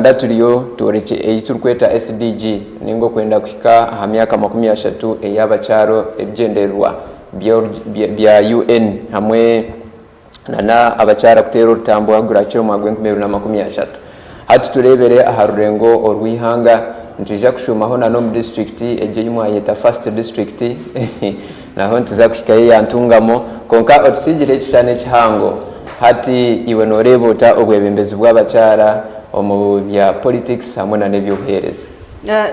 Uganda turiyo tworekye ei turikweta SDG ninga okwenda kuhika aha myaka 30 ey'abakyara ebigyendererwa bya UN hamwe nana abakyara kuteera orutambwe ahu guraahikire omu mwaka gw'enkumi ibiri na makumi ashatu. Hati tureebere aha rurengo orw'eihanga, nitwija kushuumaho nana omu disiturikiti egyo ei mwayeta first district naho nituza kuhikayo eya Ntungamo kwonka otusigire ekishushani ekihango. Hati iwe nooreeba ota obwebembezi bw'abakyara omu bya politics hamwe nana eby'obuheereza?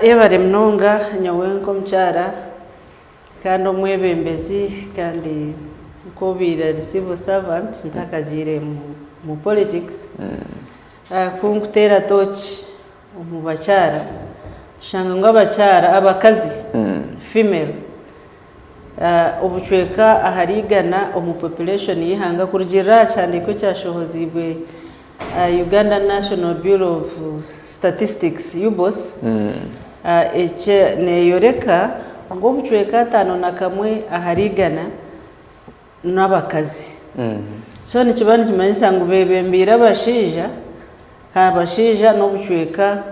Yebare munonga nyowe nk'omukyara kandi omwebembezi kandi nk'obaire ari civil servant ntakagiire mu politics, ku nkuteera tooki omu bakyara, tushanga ngu abakyara, abakazi, female, obucweka ahari igana omu population y'eihanga kurugiirira aha kihandiiko ekyashohoziibwe Uganda National Bureau of Statistics, UBOS, neeyoreka ngu obucweka 51 ahari igana n'abakazi. So nikiba nikimanyisa ngu beebembeire abashaija, abashaija n'obucweka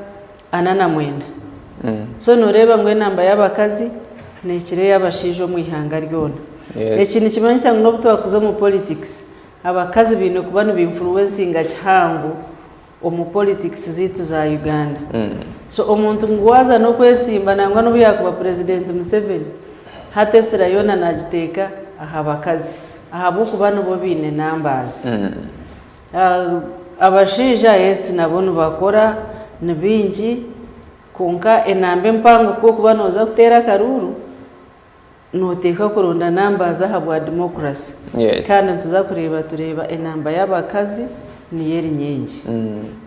49. So nooreeba ngu enamba y'abakazi neekira ey'abashaija omu ihanga ryona. Eki nikimanyisa ngu n'obu twakuza omu politics, abakazi baine kuba niba-influencinga kihango omu politics zaitu za Uganda. So omuntu ngu waaza n'okwesimba nangwa n'obu yaakuba Purezidenti Museveni, hati esira yoona naagiteeka aha bakazi ahabw'okuba nibo baine numbers. Abashaija yes nabo nibakora ni baingi kwonka enamba empango ku orikuba nooza kuteera akaruuru, Nooteekwa kuronda numbers ahabwa democracy kandi nituza kureeba tureeba enamba y'abakazi niyo eri nyingi.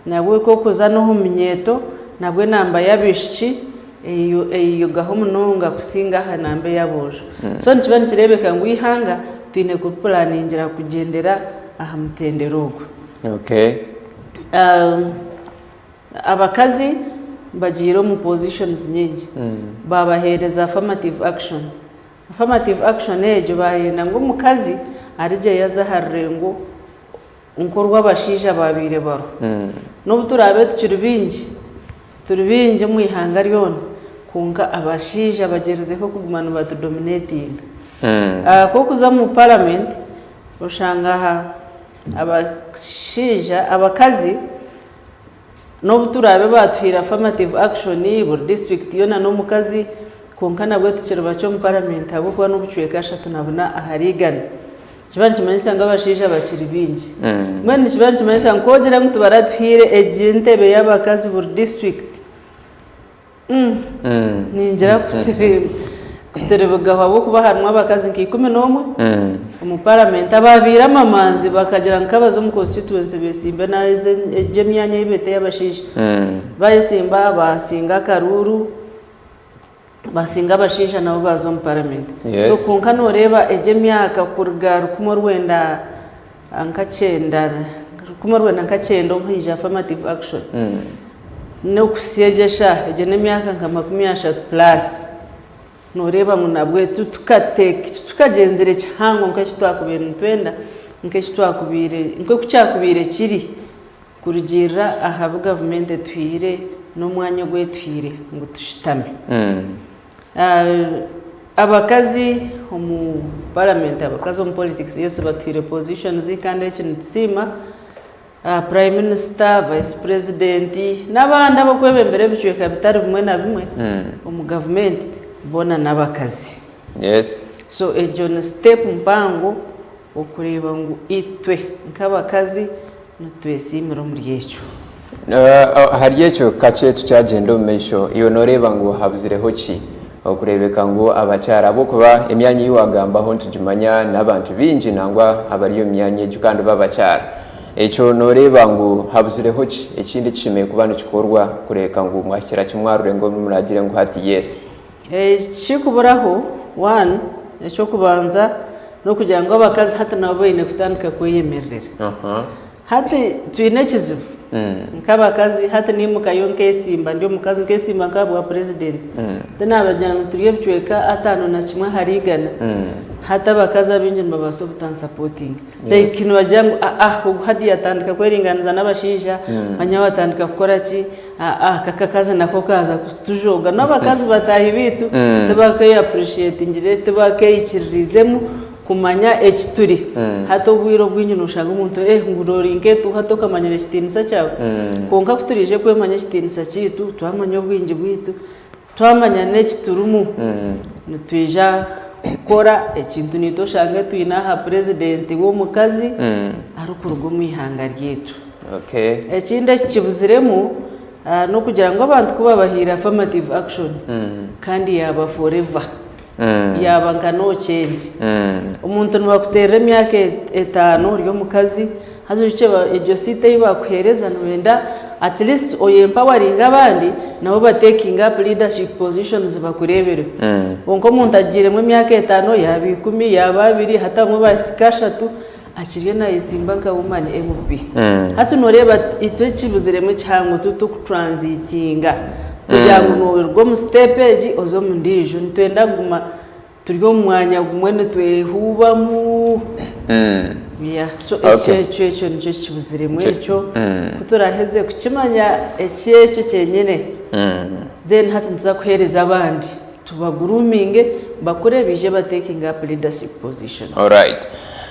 Nabwo ku orikuza n'omu minyeeto nabwo enamba y'abaishiki eyogaho munonga kusinga aha namba ey'aboojo. So nikiba nikireebeka ngu eihanga twine kuripuraningira kugyendera aha mutendera ogwo. Abakazi bagiire omu positions nyingi babaheereza affirmative action. Affirmative action egyo bayenda ngu omukazi arigye yaza aha rurengo nk'orw'abashaija babaire bariho. N'obu turaabe tukiri baingi, turi baingi omu ihanga ryona, kwonka abashaija bagyerizeho kuguma nibatudominatinga. Ku orikuza omu parliament oshanga abashaija, abakazi N'obu turaabe baatuhaire affirmative action, buri disiturikiti yoona n'omukazi, kwonka nabwo tukiri bakye omu paramenti ahabw'okuba n'obucweka 34 ahari igana. Nikiba nikimanyisa ngu abashaija bakiri baingi. Mbwenu nikiba nikimanyisa ngu ku ogira ngu tibaratuhaire egi ntebe y'abakazi buri disiturikiti, Ningira ku turibigaho ahabw'okuba harimu abakazi nka 11 omu paramenti abaabaire amamanzi bakagira ngu kabaze omu constituency beesimbe egyo emyanya ei beeta ey'abashaija. Bayesimba baasinga akaruuru, baasinga abashaija nabo baaza omu paramenti. So kwonka nooreeba egyo emyaka kuruga 1990 obu haija affirmative action, N'okuhitsya egyo eshaaha, egyo n'emyaka nka 30 plus, nooreeba ngu nabwe titukagyenzire kihango nk'eki twakubaire nitwenda, nk'eki twakubaire, nk'oku kyakubaire kiri kurugiirira aha bi gavumenti etuhaire n'omwanya ogu etuhaire ngu tushutame. Abakazi omu paramenti, abakazi omu politics yes batuhaire positions kandi eki nitusiima. Prime Minister, Vice President n'abandi ab'okwebembera ebicweka bitari bimwe na bimwe omu gavumenti boona n'abakazi. So egyo ni step mpango okureeba ngu itwe nk'abakazi nitwesiimira omuri ekyo. Ahari ekyo kakye tukyagyenda omu maisho, iwe nooreeba ngu habuzireho ki okureebeka ngu abakyara ahabw'okuba emyanya ei waagambaho nitugimanya n'abantu baingi nangwa abari omu myanya egyo kandi b'abakyara. Ekyo nooreeba ngu habuzireho ki ekindi ekishemereire kuba nikikorwa kureebeka ngu mwahikira kimwe aha rurengo oru muraagire ngu hati yes? Ekirikuburaho, one, eky'okubanza n'okugira ngu abakazi hati nabo baine kutandika kweyemererera. Hati twine ekizibu. Nk'abakazi hati niimukayo nkeesimba ndi omukazi nkeesimba nk'ahabwa purezidenti. Tinaabagira ngu turi ebicweka 51 ahari igana, hati abakazi abaingi nibabaasa obutansapotinga. Like nibagira ngu aa ogu hati yatandika kweringaaniza n'abashaija, manya watandika kukora ki, aa aka akakazi nako kaaza kutujooga. N'abakazi bataahi baitu tibakeeyapurusheetingire, tibakeeyikiririizemu kumanya eki turi. Hati obwire obwingi nooshanga omuntu eh ngu ori nk'etuuha tokamanyire ekitiinisa kyawe. Kwonka ku turaije kwemanya ekitiinisa kyaitu, twamanya obwingi bwaitu, twamanya n'eki turimu, nitwija kukora ekintu naitwe oshange twine aha purezidenti w'omukazi arikuruga omu ihanga ryaitu. Ekindi ekikibuziremu n'okugira ngu abantu ku babahaire affirmative action kandi yaaba forever. Yaaba nka no change. Omuntu nibakuteerera emyaka etaano ori omukazi, haza oijukye egyo seat ei bakuheereza nibenda at least oye empoweringe abandi nabo ba taking up leadership positions bakureebereho. Kwonka omuntu agiiremu emyaka etaano, yaaba ikumi, yaaba abiri, hati abamwe baahika ashatu, akiriyo nayesimba nka woman MP. Hati noreeba itwe ekibuziremu ekihango tituku transitinga kugira ngu noruga omu step egi oze omu ndiijo. Nitwenda kuguma turi omu mwanya gumwe nitwehuubamu. Yeah, so ekyo ekyo nikyo kibuziremu ekyo. Ku turaheze kukimanya eki ekyo kyenyine, then hati nituza kuheereza abandi tubaguruminge bakure baije ba taking up leadership positions. Alright.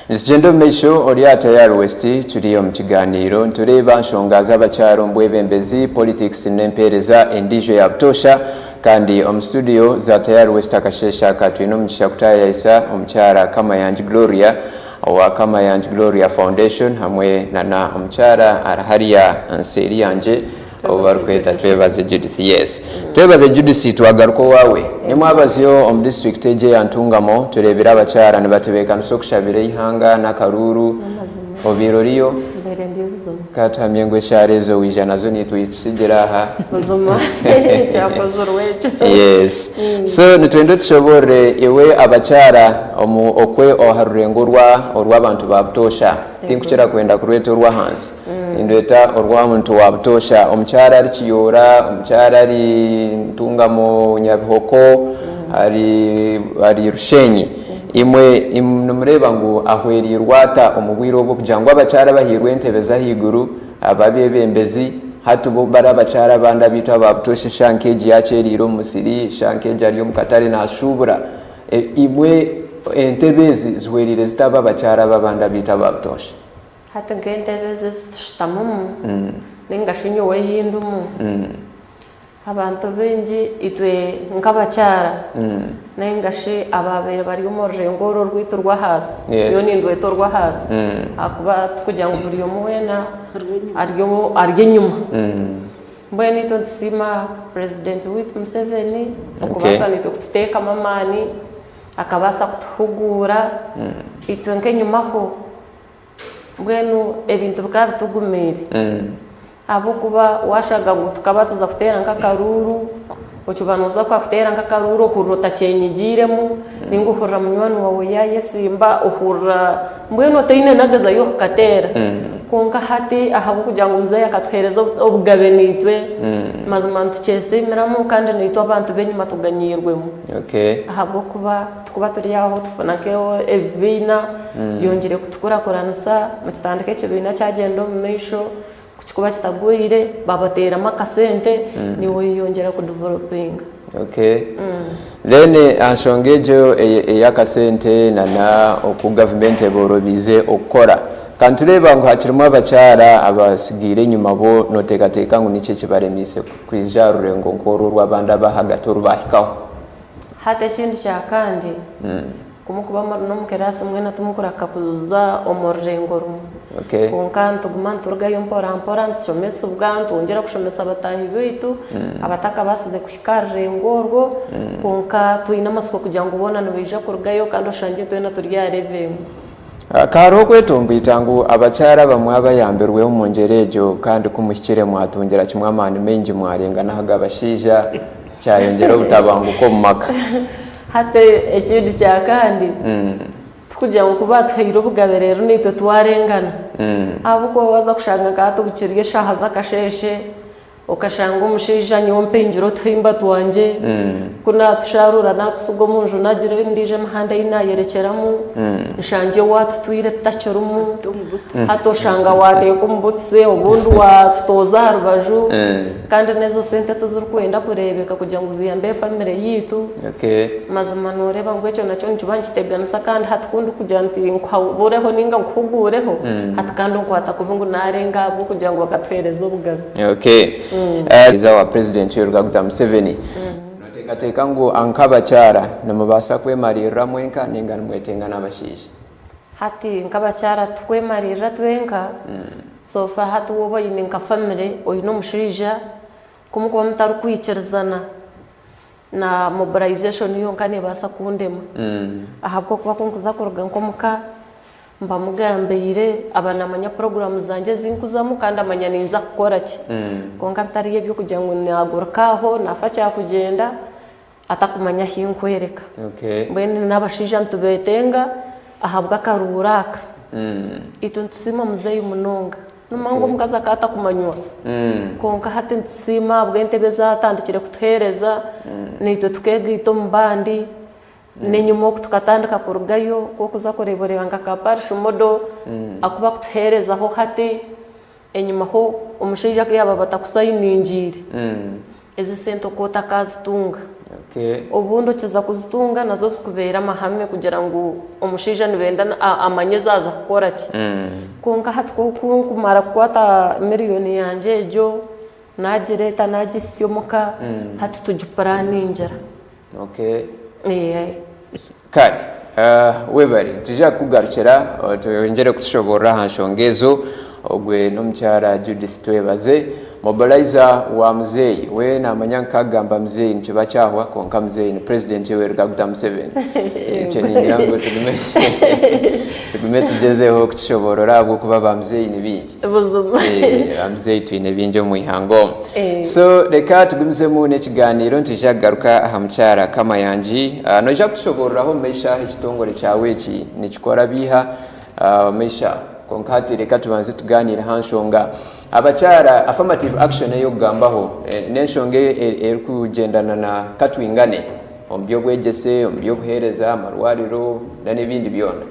Nitugyenda omu maisho ori aha Tayari West turi omu kiganiiro nitureeba nshonga z'abakyara omu bwebembezi, politics n'empeereza endiijo ya butoosha kandi omu studio za Tayari West akasheeshe aka twine omugisha kutaayayisa omukyara Kamayangi Gloria owa Kamayangi Gloria Foundation hamwe na omukyara ari hariya nseeri yangye Ou barikweta Twebaze Judith. Yes. Twebaze Judith twagaruka owaawe. Nimwabazyo omu disiturikiti egi eya Ntungamo tureebire abakyara nibatebeekanisa okushabira eihanga n'akaruuru. N'amazima. Obaire oriyo? Mbaire ndiyo buzima. Ka tuhamye ngu eshaara ezo waija nazo naitwe oitutsigyire aha. Buzima kyakozirwe ekyo. Yes. So nitwenda otushoboorore iwe abakyara omu okwe aha rurengo orwa orw'abantu ba butoosha. Tinkukira kwenda kurweta orw'ahansi. Nindweta orwa muntu wa butoosha. Omukyara ari Kiyoora, omukyara ari Ntungamo, Nyabihoko, ari ari Rushenyi. Imwe nimureeba ngu ahwereirwe ata omu bwire obu kugira ngu abakyara abahairwe entebe z'ahaiguru, ababeebembezi, hati bo bari abakyara abandi abaitu aba butoosha eshaaha nk'egi yaakyereire omu musiri, eshaaha nk'egi ari omu katare naashuubura. Imwe entebe ezi zihwereire zita abo abakyara aba abandi abaitu aba butoosha? Hati nk'entebe ezi ezi tushutamimu nainga shi nyowe ei ndimu, abantu baingi itwe nk'abakyara nainga shi abaabaire bari omu rurengo oru orwaitu orw'ahaasi, nyowe nindweta orw'ahaasi ahakuba tikugira ngu buri omwe weena ari enyima. Mbwenu itwe nitusiima Purezidenti waitu Museveni okubaasa naitwe kututeekamu amaani, akabaasa kutuhuguura itwe nk'enyimaho. Mbwenu ebintu bikaba bitugumiire ahabw'okuba waashanga ngu tukaba tuza kuteera nk'akaruuru, okiba nooza kuteera nk'akaruuru ohurira otakyenyigiiremu nainga ohurira munywani waawe yaayesimba ohurira mbwenu otaine nageza y'okukateera. Kwonka hati ahabw'okugira ngu muzeeyi akatuheereza obugabe naitwe, mazima nitukyesiimiramu kandi naitwe abantu b'enyima tuganyiirwemu ahabw'okuba Tukuba turi aho tufuna nk'ebibiina byongyire kutukurakuranisa, nikitandika ekibiina kyagyenda omu maisho, ku kikuba kitagwire babateeramu akasente naiwe oyeyongyera kudevelopinga. Okay. Then aha nshonga egyo ey'akasente na oku gavumenti eborobiize okukora, ka nitureeba ngu hakirimu abakyara abasigaire enyima bo nooteekateeka ngu niki ekibaremiise kwija aha rurengo nk'oru orw'abandi ab'ahagati oru baahikaho? Hati ekindi kya kandi, ku mukuba muri n'omu kiraasi mwena timukurahuka kuza omu rurengo rumwe. Kwonka nituguma niturugayo mpora mpora nitushomesibwa, nitwongyera kushomesa bataahi baitu abatakabaasize kuhika aha rurengo orwo, kwonka twine amatsiko kugira ngu boona nibaija kurugayo kandi oshangye twena turi aha level emwe. Ka hariho okwetomboita ngu abakyara abamwe abayambirwe omu ngyera egyo kandi ku muhikire mwatungira kimwe amaani maingi mwarenga n'aha g'abashaija kyayongyera obutabanguko omu maka. Hati ekindi kya kandi, Tikugira ngu ku baatuhaire obugabe reero naitwe twarengana. Ahabw'okuba waaza kushanga nka hati bukiri eshaaha z'akasheeshe, okashanga omushaija nyowe mpingire otuhimba twangye, ku naatusharuura naatutsiga omu nju naagira endiijo emihanda ei naayerekyeramu, nshangye waatutwire tutakirimu, hati oshanga waateeka omu butsi obundi waatutooza aha rubaju, kandi n'ezo sente tizirikwenda kureebeka kugira ngu ziyambe efamire yaitu. Mazima nooreeba ngu ekyo nakyo nikiba nikiteganisa kandi hati ku ndikugira nti nkuhabureho nainga nkuhuguureho, hati kandi onkwata kubi ngu naarenga ahabw'okugira ngu bakatuheereza obugabe. Is our President Yoweri Kaguta Museveni. Nooteekateeka ngu nk'abakyara nimubaasa kwemariirira mwenka nainga nimwetenga n'abashaija? Hati nk'abakyara titukwemariirira twenka, so far hati waaba oine nka family oine omushaija, ku mukuba mutarikwikirizana, Na mobilization yonka nebaasa kundema ahabw'okuba ku nkuza kuruga nk'omuka mba mugambiire aba namanya puroguraamu zangye ezi nkuzamu kandi amanya ninza kukora ki. Kwonka bitari eby'okugira ngu naaguruka aho naafa kyakugyenda atakumanya ahi nkwereka. Mbwenu n'abashaija nitubeetenga ahabw'akaruuru aka. Itwe nitusiima muzeeyi munonga. Nomanya ngu omukazi akaba atakumanywa kwonka hati nitusiima ahabw'entebe ezi atandikire kutuheereza naitwe tukeegaita omu bandi n'enyima oku tukatandika kurugayo ku orikuza kureeba oreeba nka ka parish model aku bakutuheerezaho hati enyima ho omushaija ku yaaba batakusayiningiire Ezi sente oku otakazitunga. Obundi okiza kuzitunga nazo zikubeere amahame kugira ngu omushaija nibenda amanye zaaza kukora ki. Kwonka hati ku nkumara kukwata miriyoni yangye egyo nagireeta nagisya omuka hati tugipuraningira. Kare webare nitwija kukugarukira oyongyere kutushoboorora aha nshonga ezo. Ogwe n'omukyara Judith Twebaze, mobilizer wa muzeeyi. We namanya nka kugamba muzeeyi nikiba kyahwa kwonka muzeeyi ni president Yoweri Kaguta Museveni. Ekyo ningira ngu tugume tugume tugyezeho kukishoboorora ahabw'okuba ba muzeeyi ni baingi. Buzima. Eh, muzeeyi twine bingi omu ihanga omu. So reka tugumizemu n'ekigaaniiro nitwija kugaruka aha mukyara Kamayangi. Ah, noija kutushoboororaho omu maisho aho ekitongore kyawe eki nikikora biiha ah, omu maisho aho. Kwonka hati reka tubanze tugaaniire aha nshonga. Abakyara affirmative action ey'okugambaho eh, n'enshonga e- e- erikugyendana na katwingane omu by'obwegyese, omu by'obuheereza, amarwariro n'ebindi byona.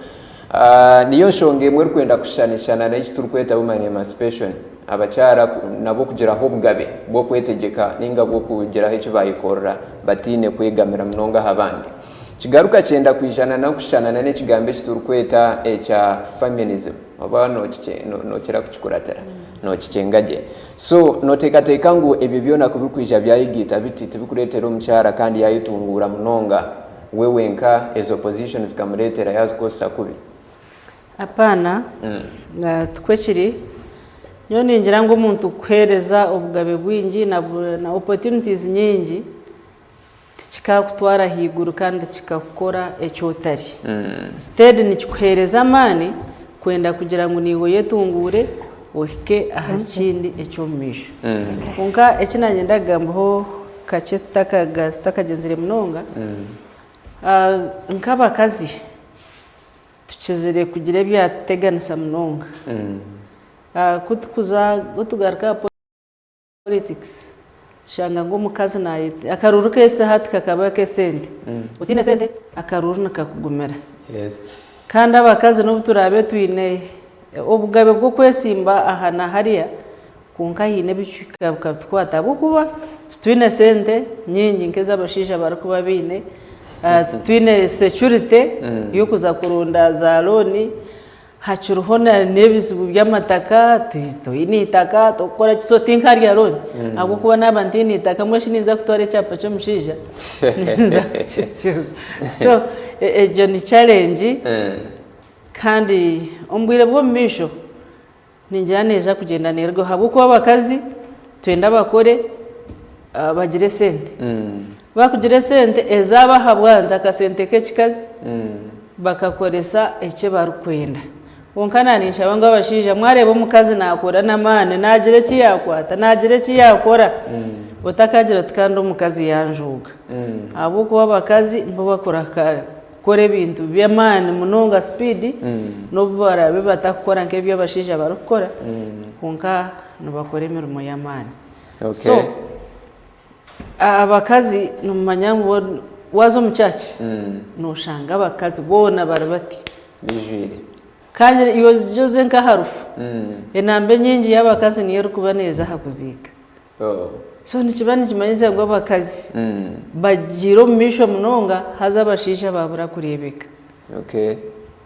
Niyo nshonga emwe erikwenda kushushanishana n'eki turikweta women emancipation, abakyara nabo kugiraho obugabe bw'okwetegyeka ninga bw'okugiraho eki bayekorera bataine kwegamira munonga aha bandi. Kigaruka kyenda kwijana n'okushushana n'ekigambo eki turikweta ekya feminism oba nokira kukikuratira nokikyenga gye. So noteekateeka ngu ebyo byona kubirikwija byayegaita biti tibikureetera omukyara kandi yayetunguura munonga? We wenka ezo position zikamureetera yazikozesa kubi. Apaana, tikwo kiri. Nyowe ningira ngu omuntu kukuheereza obugabe bwingi na opportunities nyingi tikikakutwara ahaiguru kandi kikakukora eki otari. Instead nikikuheereza amaani kwenda kugira ngu naiwe oyetunguure ohike aha kindi eky'omu maisho. Kwonka eki naanye ndakugambaho kakye tutakagyenzire munonga, nk'abakazi tukizire kugira ebyatuteganisa munonga. Ku tukuza ku tugaruka aha politics tushanga ngu omukazi akaruuru k'ensi hati kakaba ak'esente, otaine sente akaruuru nikakugumira. Kandi abakazi n'obu turaabe twine obugabe bw'okwesimba aha na hariya, Kwonka haine ebicweka bikatukwata ahabw'okuba titwine sente nyingi nk'ezi abashaija barikuba baine, titwine security y'okuza kuronda za looni, hakiriho n'ebizibu by'amataka, toine eitaka tokukora ki so tinkarya looni ahabw'okuba naaba ntaine eitaka mbwenu shi ninza kutwara ekyapa ky'omushaija ninza kukisiba so egyo ni challenge kandi omu bwire bw'omumaisho Ningira neija kugyenda neerugaho ahabw'okuba abakazi twenda bakore bagire esente. Baakugira esente ezaabo ahabwantu akasente k'ekikazi bakakoresa eki barikwenda. Kwonka naanye ninshaba ngu abashaija mwareeba omukazi naakora n'amaani naagira eki yaakwata naagira eki yaakora otakagira oti kandi omukazi yanjuuga ahabw'okuba abakazi nibo bakora. barikukora ebintu by'amaani munonga sipiidi n'obu baraabe batakukora nk'ebi abashaija barikukora kwonka nibakora emirimo y'amaani. So abakazi nimumanya ngu bo waaza omu church nooshanga abakazi boona bari bati. Bijwire. Kandi iwe oije oze nk'aha rufu, enamba enyingi y'abakazi niyo erikuba neeza aha kuziika. So nikiba nikimanyisa ngu abakazi bagiire omu maisho munonga haza abashaija babura kureebeka.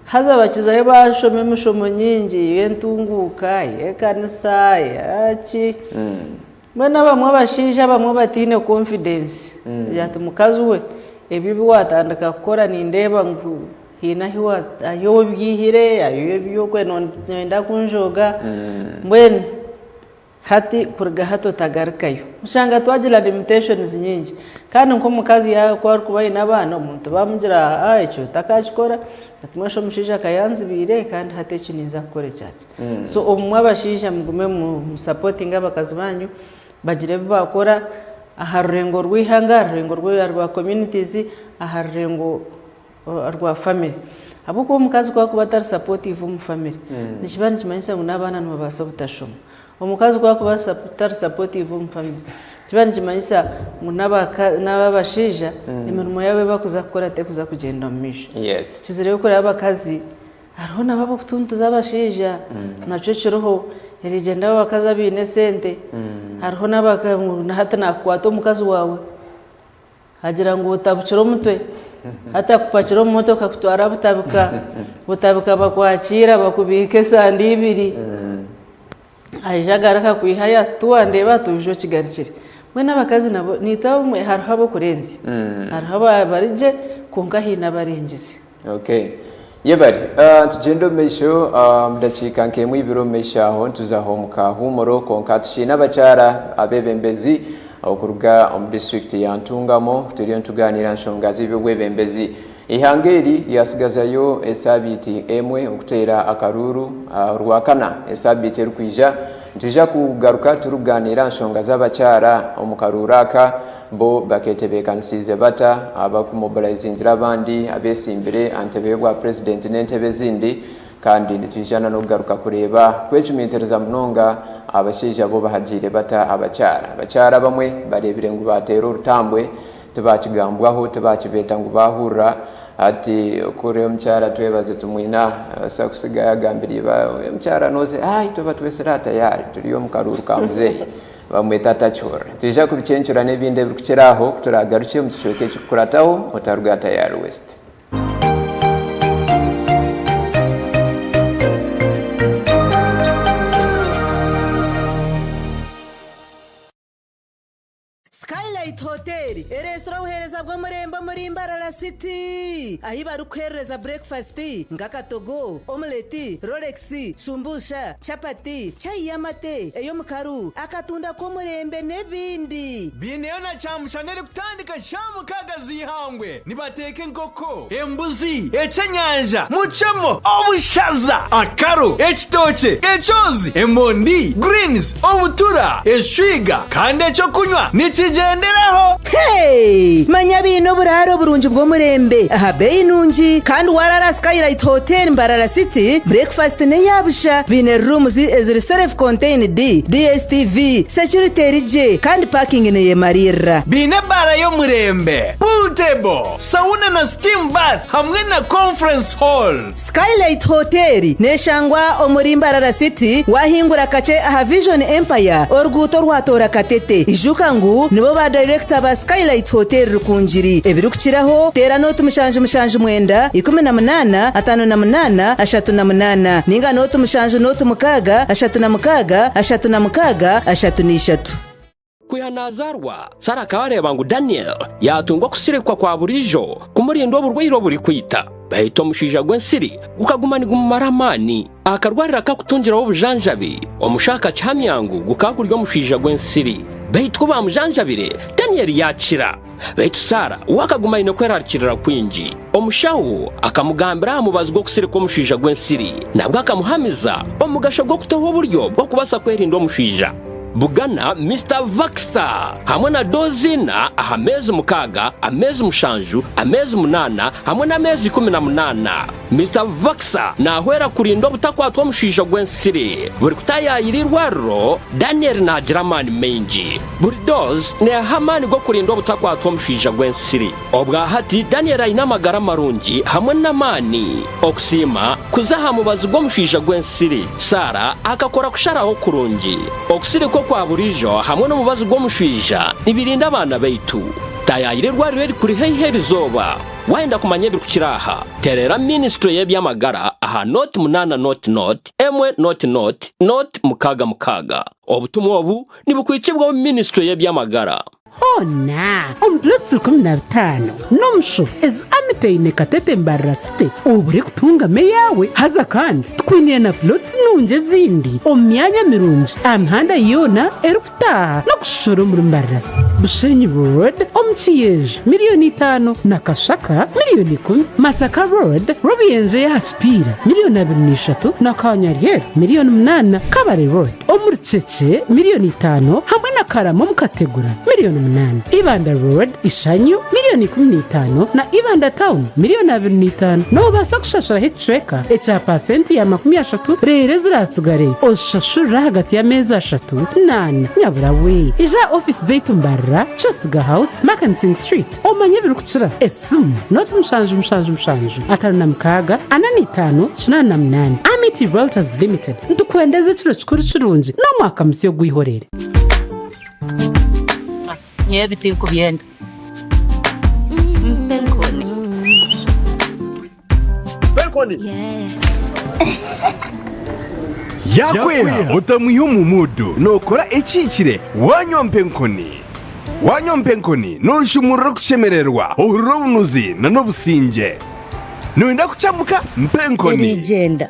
Haza bakizayo bashoma emishomo nyingi ey'entunguuka, ey'ekanisa, eyaki. Mbwenu abamwe abashaija abamwe bataine confidence agira ati mukazi we ebi ebi watandika kukora nindeeba ngu haine ahu obyihire hariyo ebi orikwenda noyenda kunjooga mbwenu Hati kuruga hati otagarukayo. Oshanga twagira limitations nyingi. Kandi nk'omukazi ku arikuba aine abaana omuntu bamugira aa ekyo otakakikora, ati mbwenu shi omushaija akaba yanzibiire kandi hati eki ninza kukora ekyaki. So obumwe abashaija mugume mu supportinge abakazi banyu bagire ebi baakora aha rurengo rw'eihanga, aha rurengo rwa communities, aha rurengo rwa family. Ahabw'okuba omukazi ku arikuba atari supportive omu family, nikiba nikimanyisa ngu n'abaana nibabaasa obutashoma. Omukazi ku arikuba atari supportive omu family, nikiba nikimanyisa ngu n'abashaija emirimo yaabo ei barikuza kukora terikuza kugyenda omu maisho. Kizireyo kureeba abakazi, hariho nabo abarikutuntuza abashaija, nakyo kiriho, erigyenda abakazi abaine esente, hariho ngu hati naakukwata omukazi waawe. Agira ngu otabukire omutwe, hati akupakira omu motoka akutwara Butabika, Butabika bakwakiira bakubiika esande ibiri, aija agaruka akwihayo ati tiwandeeba ati oije okigarukire. Mbwenu abakazi nabo naitwe abamwe hariho ab'okurenzya, hariho abari gye kwonka haine abarengize. Okay. Yebare. Nitugyenda omu maisho omu dakiika nk'emwe ibiri omu maisho aho nituzaho omu kahuumuro kwonka tukiine abakyara abeebembezi okuruga omu disiturikiti ya Ntungamo turiyo nitugaaniira aha nshonga z'eby'obwebembezi. Eihanga eri ryatsigazayo esaabiiti emwe okuteera akaruuru Orwakana esaabiiti erikwija nitwija kugaruka turikugaaniira aha nshonga z'abakyara omu karuuru aka. Bo baketebeekanisiize bata abarikumobilizingira abandi abeesimbire aha ntebe y'obwa purezidenti n'entebe ezindi? Kandi nitwija n'okugaruka kureeba kwecumitiriza munonga abashaija bo bahagiire bata abakyara. Abakyara abamwe bareebire ngu baateera orutambwe tibaakigambwaho, tibaakibeeta ngu baahurira. Hati kuri omukyara Twebaze tumwine aha, naabaasa kutsiga yaagambira iba, omukyara nooze, aah itwe batwetsire aha tayari turi omu karuuru ka muzeeyi. Bamweta atakihurira. Nitwija kubicencura n'ebindi ebirikukira aho ku turaagarukye omu kicweka ekirikukurataho. Otaruga Tayari West. Skylight Hotel ereetsire obuheereza bw'omurembe omuri Mbarara City ahi barikukuheerereza burekufasiti nk'akatogo, omuleti, rolex, shumbusha, chapati, chai y'amate, ey'omukaru, akatunda k'omurembe n'ebindi. Baineyo na kyamushana erikutandika shaaha mukaaga z'eihangwe. Nibateeka enkoko, embuzi, eky'enyanja, mucemo, obushaza, akaro, ekitookye, ekyozi, emondi, greens, obutura, eshwiga kandi eky'okunywa nikigyenderaho. Hey! Manya baine oburaaro burungi bw'omurembe aha beeyi nungi kandi waaraara Skylight Hotel Mbarara City, breakfast n'eya busha. Baine rooms eziri self contained, DSTV, security eri gye kandi parking neyemariirira. Baine ebaara y'omurembe, pool table, sauna na steam bath hamwe na conference hall. Skylight Hotel neshangwa omuri Mbarara City wahingura kakye aha Vision Empire oruguuto orwatoora Katete. Ijuka ngu nibo ba dayirekita ba Skylight Hotel Rukungiri. Ebirikukiraho teera nooti 779 18 58 38 ninga nooti 7 nooti 6 36 36 33. Kwiha naazaarwa, Sara akaba areeba ngu Daniel yaatunga okusirikwa kwa buriijo kumurinda oburwaire oburikwita. Beitu omushaija gw'ensiri gukaguma nigumumara amaani. Akarwariro akakutungiraho obujanjabi, omushaho akakihamya ngu gukaba guri omushaija gw'ensiri. Beitu ku baamujanjabire, Daniel yaakira. Beitu Sara we akaguma aine kwerarikirira kwingi. Omushaho akamugambira aha mubazi gw'okusirika omushaija gw'ensiri. Nabwo akamuhamiza omugasho gw'okutaho oburyo bw'okubaasa kwerinda omushaija. Bugana Mister Vaxa hamwe na doozi ina aha meezi mukaaga, ameezi mushanju, ameezi munaana hamwe n'ameezi 18. Mister Vaxa naahwera kurinda obutakwatwa omushaija gw'ensiri. Buri kutaayaayira eirwariro, Daniel naagira amaani maingi. Buri doozi neeha amaani g'okurinda obutakwatwa omushaija gw'ensiri. Obwa hati Daniel aine amagara marungi hamwe n'amaani. Okusiima kuza aha mubazi gw'omushaija gw'ensiri. Sarah akakora kusharaho kurungi. Okusirika okwa buriijo hamwe n'omubazi gw'omushaija nibirinda abaana baitu. Taayaayira eirwariro erikuri haihi erizooba. Waayenda kumanya ebirikukira aha, teerera minisitule y'eby'amagara aha nooti munaana nooti nooti emwe nooti nooti nooti mukaaga mukaaga. Obutumwa obu nibukwitsibwaho minisitule y'eby'amagara. Hoona omu plots 15 n'omusho ezi Amity Katete Mbarara City obure kutungamu eyaawe. Haza kandi tukwiniire na plots nungi ezindi omu myanya mirungi aha mihanda yoona erikutaaha n'okushushura omuri Mbarara City. Bushenyi Road omu Kiyenje miriyoni itaano na Kashaka miriyoni ikumi, Masaka Road Rwobuyenje ey'aha Kipiira miriyoni abiri na ishatu na Kanyaryeru miriyoni munaana, Kabale Road Omuri Kyekye, miriyoni itaano hamwe na Karama omu Kategura, miriyoni munaana. Ibanda Road, Ishanyu, miriyoni ikumi na itaano na Ibanda Town, miriyoni abiri na itaano. Noobaasa kushashuraho ekicweka ekya paasenti ya 30 reero eziraatsigare ozishashurire ahagati y'ameezi ashatu n'ana. Nyabura we, ija aha ofiisi zaitu Mbarara, Kyosiga House, Mackenzie Street. Omanye ebirikukira. Esimu, nooti mushanju mushanju mushanju 56 45 88. Amity Realtors Limited nitukwendeza ekiro kikuru kirungi n'omwaka musya ogw'eihorere. Nyowe ebi tinkubyenda. Mpa enkoni. Yaakweha otamwiha omu muudu nookora ekihikire waanywa mpa enkoni. Waanywa mpa enkoni nooshumurura okushemererwa, ohurira obunuzi n'obusingye. Nooyenda kukyamuka? Mpa enkoni. Erigyenda.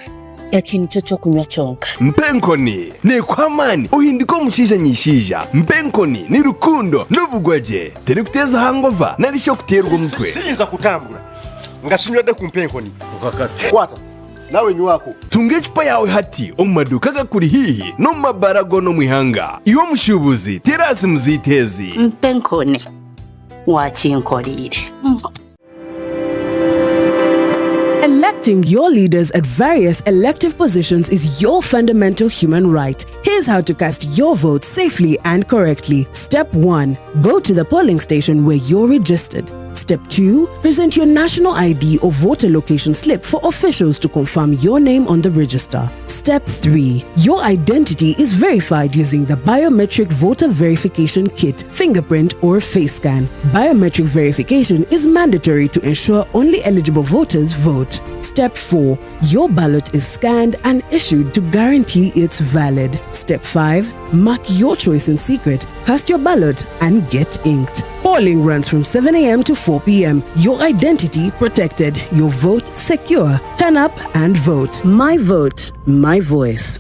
Eki nikyo ky'okunywa kyonka. Mpa enkoni neekuha amaani ohinduke omushaija nyaishaija. Mpa enkoni ni rukundo n'obugwagye. Terikuteeza hangova nari shi okuteerwa omutwe. Siyinza kutambura nga sinywedde ku mpa enkoni. Kwata nawe nywako. Tunga ecupa yaawe hati omu maduuka agakuri haihi n'omu mabaara goona omu ihanga. Iwe omushuubuzi, teera aha simu zaitu ezi. Mpa enkoni wakinkoreire. Electing your leaders at various elective positions is your fundamental human right. Here's how to cast your vote safely and correctly. Step 1 Go to the polling station where you're registered. Step 2 Present your national ID or voter location slip for officials to confirm your name on the register. Step 3 Your identity is verified using the biometric voter verification kit, fingerprint, or face scan. Biometric verification is mandatory to ensure only eligible voters vote. Step 4 Your ballot is scanned and issued to guarantee it's valid. Step 5 Mark your choice in secret, cast your ballot, and get inked. Polling runs from 7 a.m. to 4 p.m. Your identity protected, your vote secure. Turn up and vote. My vote, my voice.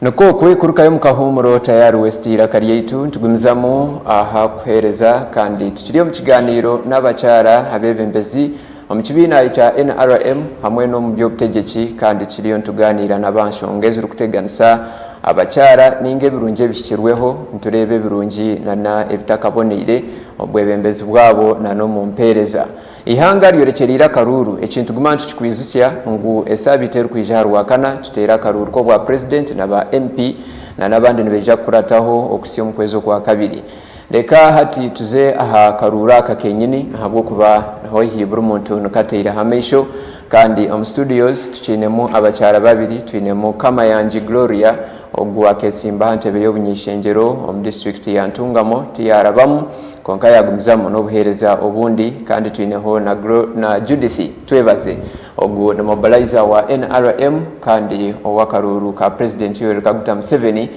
Nikwo kwekurukayo omu kahuumuro Tayari West eiraka ryaitu nitugumizamu aha kuheereza kandi tukiri omu kigaaniiro n'abakyara abeebembezi omu kibiina ekya NRM hamwe n'omu by'obutegyeki kandi tukiriyo nitugaaniira nabo aha nshonga ezirikuteganisa abakyara ninga ebirungi ebihikirweho nitureeba ebirungi nana ebitakaboneire omu bwebembezi bwabo nana omu mpeereza. Eihanga ryorekyereire akaruuru. Eki nituguma nitukikwijutsya ngu esaabiiti erikwija aha Rwakana tuteere akaruuru k'obwa Purezidenti na ba MP na n'abandi nibaija kukurataho okuhitsya omu kwezi okwakabiri. Reka hati tuze aha karuuru aka kenyini ahabw'okuba haihi buri muntu nikateireho amaisho kandi omu studios tukiinemu abakyara babiri, twinemu Kamayangi Gloria ogu akesimba aha ntebe y'obuny'eishengyero omu disiturikiti ya Ntungamo tiyarabamu. Kwonka yaagumizamu n'obuheereza obundi kandi twineho na na Judith Twebaze. Ogu ni mobilizer wa nrm kandi ow'akaruuru ka Purezidenti Yoweri Kaguta Museveni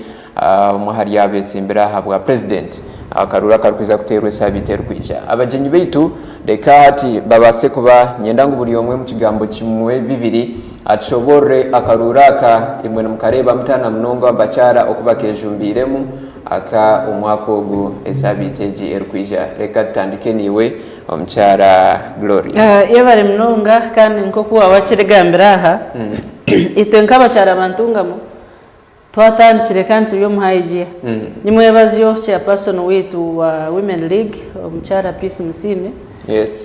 omwe ahari abetsimbire aha bwa Purezidenti. Akaruuru akarikwija kuteerwa esaabiiti erikwija. Abagyenyi baitu reka hati babaase kuba niinyenda ngu buri omwe omu kigambo kimwe bibiri atushoboorore akaruuru aka imwe nimukareeba muta na munonga abakyara oku bakeejumbiiremu. aka omwaka ogu esabiiti egi erikwija. Reka tutandike naiwe omukyara Gloria. Yebare munonga kandi nk'oku waaba wakirigambire aha, itwe nk'abakyara ba Ntungamo twatandikire kandi turi omu high gear. Nimwebazyo chairperson waitu wa Women League omukyara Peace Musiime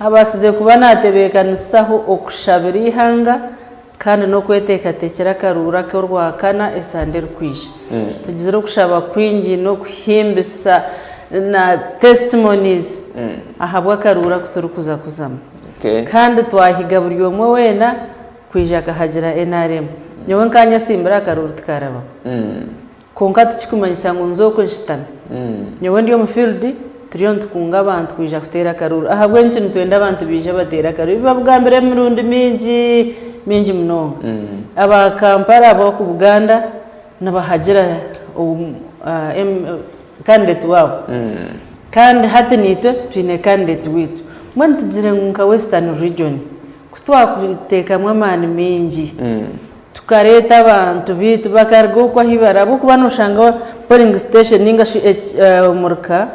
abaasize kuba natebeekanisaho okushabira eihanga Kandi n'okweteekateekyera akaruuru ak'Orwakana esande erikwija. Tugizire okushaba kwingi n'okuhimbisa na testimonies ahabw'akaruuru aku turikuza kuzamu. Kandi twahiga buri omwe weena kwija akahagira nrm. Nyowe nkanyesimbire aha karuuru tikarabamu. Kwonka tikikumanyisa ngu nze okwe nshutami. Nyowe ndi omu field turiyo nitukunga abantu kwija kuteera akaruuru. Ahabw'enki nitwenda abantu baije bateere akaruuru? Ebi babigambire emirundi mingi, mingi munonga. Aba Kampala ab'oku Buganda nibahagira candidate waabo. Kandi hati naitwe twine candidate waitu. Mbwenu tugire ngu nka Western region ku twakuteekamu amaani maingi, Tukareeta abantu baitu bakaruga okwo ahu bari ahabw'okuba noshanga polling station ninga shi omuri ka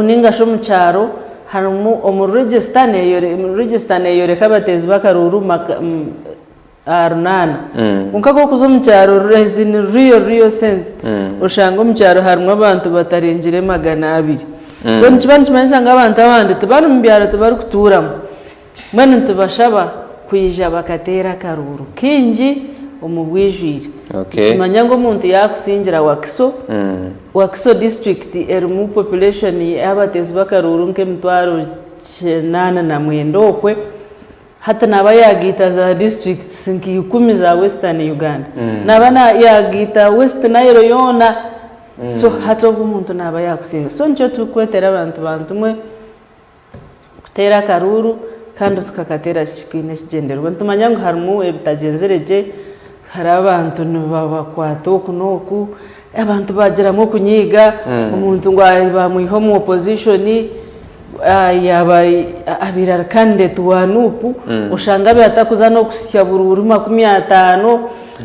ninga shi omu kyaro harimu omu register register neyoreka abateezi b'akaruuru runaana kwonka ku orikuza omu kyaro as in real real sense oshanga omu kyaro harimu abantu batarengire 200 so nikiba nikimanyisa ngu abantu abandi tibari mu byaro tibarikutuuramu. Mbwenu nitubashaba kwija bakateera akaruuru kaingi omu bwijwire. Nitumanya ngu omuntu yaakusingira Wakiso, Wakiso district erimu population y'abateezi b'akaruuru nk'emitwaro 89 okwe, hati naaba yaagaita za districts nka ikumi za Western Uganda. Naaba yaagaita West Nile yoona, so hati obwo omuntu naaba yaakusinga. So nikyo turikwetera abantu bantumwe. kuteera akaruuru kandi tukakateera twine ekigyendererwa. Nitumanya ngu harimu ebitagyenzire gye, hariho abantu nibabakwata oku n'oku, abantu baagiramu okunyiiga, omuntu ngu baamwiha omu opposition yaaba abaire ari candidate wa Nup, oshanga abaire atakuza n'okuhitsya buruuru 50,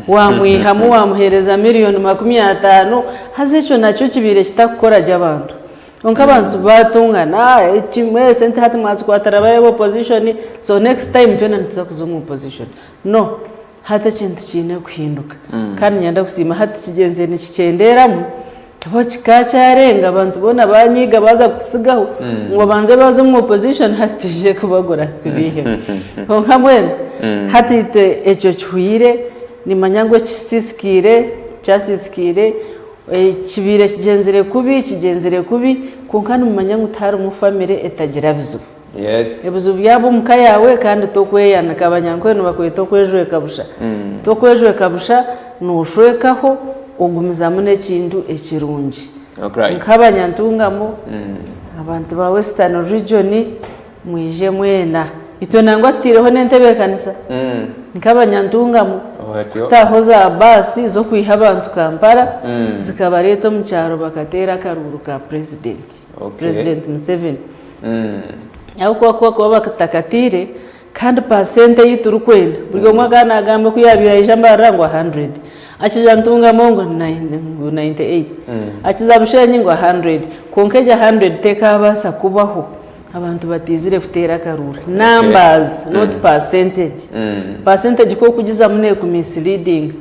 waamwihamu waamuheereza miriyoni 50, haza ekyo nakyo kibaire kitakukora gye abantu. Kwonka abantu batungana eki esente hati mwazikwatira bari aba opposition so next time twena nituza kuza omu opposition. No, hati ekintu kiine kuhinduka kandi niinyenda kusiima hati kigyenzire nikikyenderamu ahabw'okuba kikaba kyarenga abantu boona banyiiga baaza kututsigaho ngu babanze baze omu opposition hati twije kubagura tubiihemu. Kwonka mbwenu hati itwe ekyo kihweire nimanya ngu ekisiisikaire kyasiisikaire. Ekibaire kigyenzire kubi, kigyenzire kubi, kwonka nimumanya ngu tiharimu famire etagira bizibu. Ebizibu byaba omu ka yaawe kandi tokweyanika, Abanyankore nibakweta okwejweka busha. Tokwejweka busha, nooshwekaho ogumizamu n'ekintu ekirungi. Nk'abanyantungamo, abantu ba Western Region, Mwije mwena. Itwe nangwa tutaireho n'entebeekanisa nk'abanyantungamo kutaho za baasi z'okwiha abantu Kampala zikabareeta omu kyaro bakateera akaruuru ka purezidenti, Purezidenti Museveni. Ahabw'okuba ku barikuba batakatiire kandi paasenti ei turikwenda, buri omwe akaba naagamba oku yaabaire aija Mbarara ngu a hundred, akiija Ntungamo ngu 98, akiza Bushenyi ngu a hundred, kwonka egyo a hundred tekaabaasa kubaho. Abantu bataizire kuteera akaruuru. Numbers not percentage. Percentage ku orikugizamu neeku misleadinga.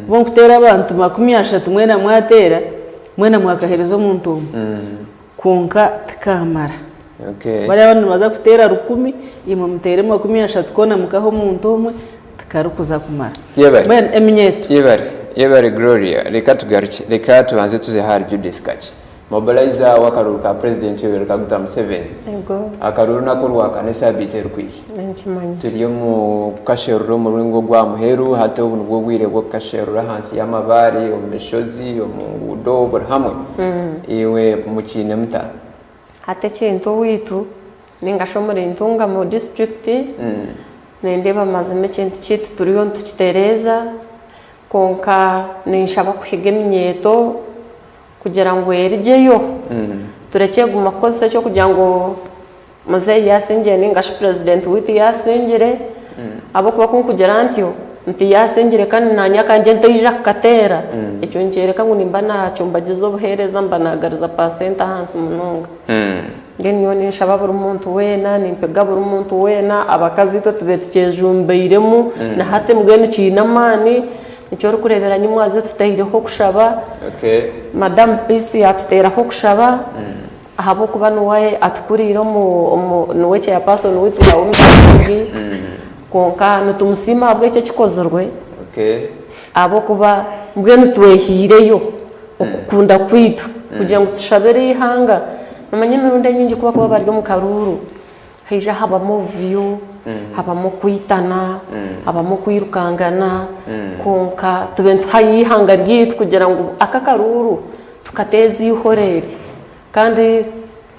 Kuba nkuteera abantu 30 mwena mwateera, mwena mwakaheereza omuntu omwe. Kwonka tikaamara. Bariya abandi nibaza kuteera rukumi, imwe muteere 30 koona mukaha omuntu omwe, tikarikuza kumara. Mbwenu eminyeeto. Yebare, yebare Gloria. Reka tugarukye, reka tubanze tuze ahari Judith kakye. Mobilizer w'akaruuru ka Purezidenti Yoweri Kaguta Museveni. Ego. Akaruuru n'ak'orwakana esaabiiti erikwija. Ninkimanya. Turi omu kukasherura omuringo ogwa muheru, hati obu nibwo bwire bw'okukasherura ahansi y'amabaare, omu mishozi, omu nguudo, buri hamwe. Iwe mukiine muta? Hati ekintu owaitu ninga shi omuri Ntungamo disiturikiti, nindeeba mazima ekintu kyaitu turiyo nitukitereeza, kwonka ninshaba kuhiga eminyeeto kugira ngu erugyeyo turekye kuguma kukozesa eky'okugira ngu muzeeyi yaasingire ninga shi purezidenti waitu yaasingire ahabw'okuba ku nkugira ntyo. Nti yaasingire kandi naanye akangye ntaija kukateera, ekyo nikyoreka ngu nimba naacumbagiza obuheereza mba naagariza paasenti ahansi munonga. Mbwenu nyowe ninshaba buri muntu weena, nimpiga buri muntu weena, abakazi itwe tube tukyejumbairemu, na hati mbwenu kiine amaani, nikyo orikureebera nyimwazo tutaireho okushaba, Madamu Peace yaatuteeraho okushaba, ahabw'okuba niwe atukuriire omu, omu, niwe chairperson waitu wa Women League, kwonka nitumusiima ahabw'ekyo ekikozirwe, ahabw'okuba mbwenu twehiireyo okukunda kwaitu kugira ngu tushabire eihanga. Noomanya emirundi enyingi ku barikuba bari omu karuuru, haija habamu obuvuyo, habamu okwitana, habamu okwirukangana, kwonka tube nituhayo eihanga ryaitu kugira ngu aka akaruuru tukateeza eihoro eri. Kandi